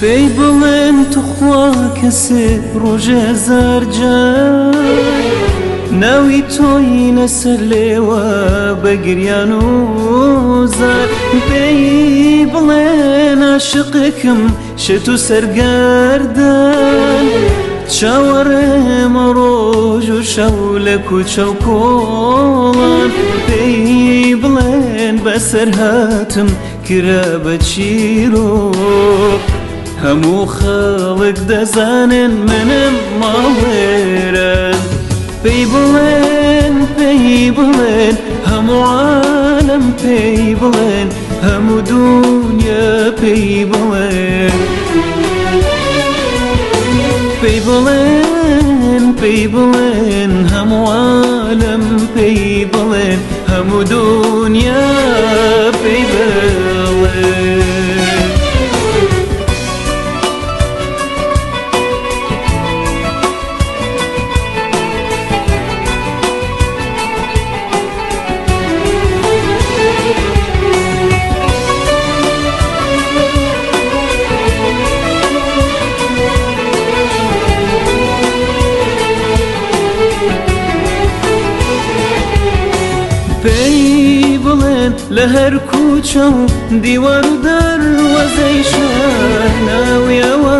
پێی بڵێن توخوا کەسێ ڕۆژێ هەزار جار ناوی تۆی لەسەر لێوە بە گریان و زار. پێی بڵێن عاشقێکم شێت و سەرگەردان، چاوەڕێمە ڕۆژ و شەو لە کوچە و کۆڵان. پێی بڵێن بەسەر هاتم کرا بە چیرۆک، هەموو خەڵک دەزانن منم ماڵێران. پێی بڵێن پێی بڵێن هەموو عالەم پێی بڵێن، هەموو دونیا پێی بڵێن. پێی بڵێن پێی بڵێن هەموو عالەم پێی بڵێن، هەموو دونیا پێی بڵێن. پێی بڵێن لە هەر کوچە و دیوار و دەروازەی شار، ناویەوە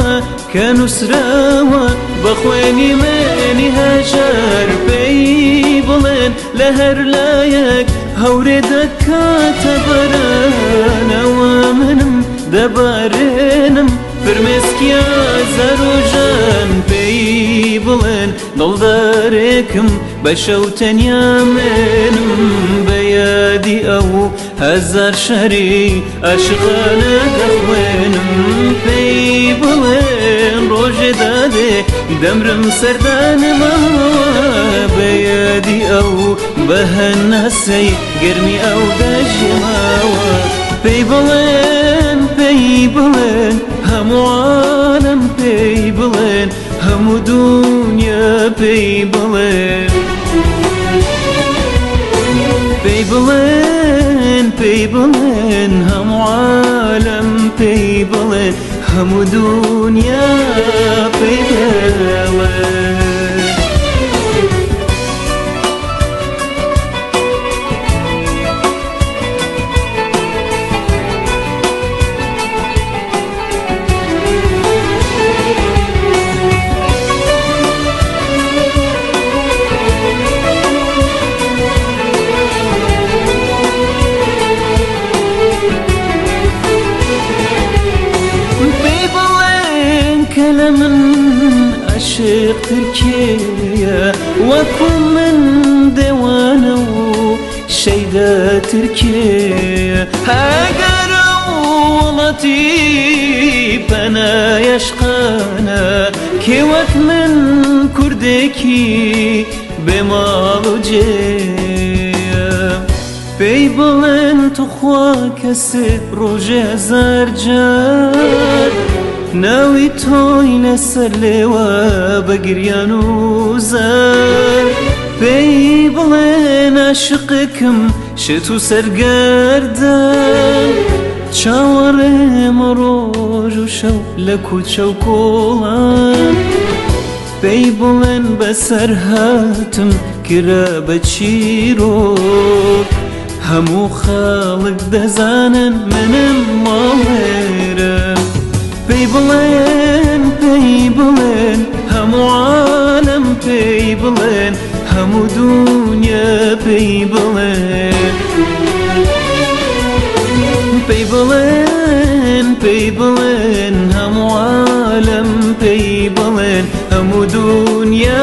کە نووسراوە بە خوێنی منی هەژار. پێی بڵێن لە هەر لایەک هەورێ دەکاتە بەرانەوە، منم دەبارێنم فرمێسکی ئازار و ژان. پێی بڵێن دڵدارێکم بە شەو تەنیا منم، بە یادی ئەو هەزار شەری عاشقانە دەخوێنم. پێی بڵێن ڕۆژێ دادێ دەمرم سەردانمەوە، بە یادی ئەو بە هەناسەی گەرمی ئەو دەژیمەوە. پێی بڵێن پێی بڵێن هەموو عالەم پێی بڵێن، هەموو دونیا پێی بڵێن. پێی بڵێن پێی بڵێن هەموو عالەم پێی بڵێن، هەموو دونیا پێی بڵێن. پێی بڵێن کە لە من عاشقتر کێیە، وەکو من دێوانە و شەیداتر کێیە؟ ئەگەر ئەو وڵاتی پەنای عەشقانە، کێ وەک من کوردێکی بێ ماڵ و جێیە؟ پێی بڵێن توخوا کەسێ ڕۆژێ هەزار جار ناوی تۆی لەسەر لێوە بە گریان و زار. پێی بڵێن عاشقێکم شێت و سەرگەردان، چاوەڕێمە ڕۆژ و شەو لە کوچە و کۆڵان. پێی بڵێن بەسەر هاتم کرا بە چیرۆک، هەموو خەڵک دەزانن منم ماڵێرم. پێی بڵێن پێی بڵێن هەموو عالەم پێی بڵێن، هەموو دونیا پێی بڵێن. پێی بڵێن پێی بڵێن هەموو عالەم پێی بڵێن، هەموو دونیا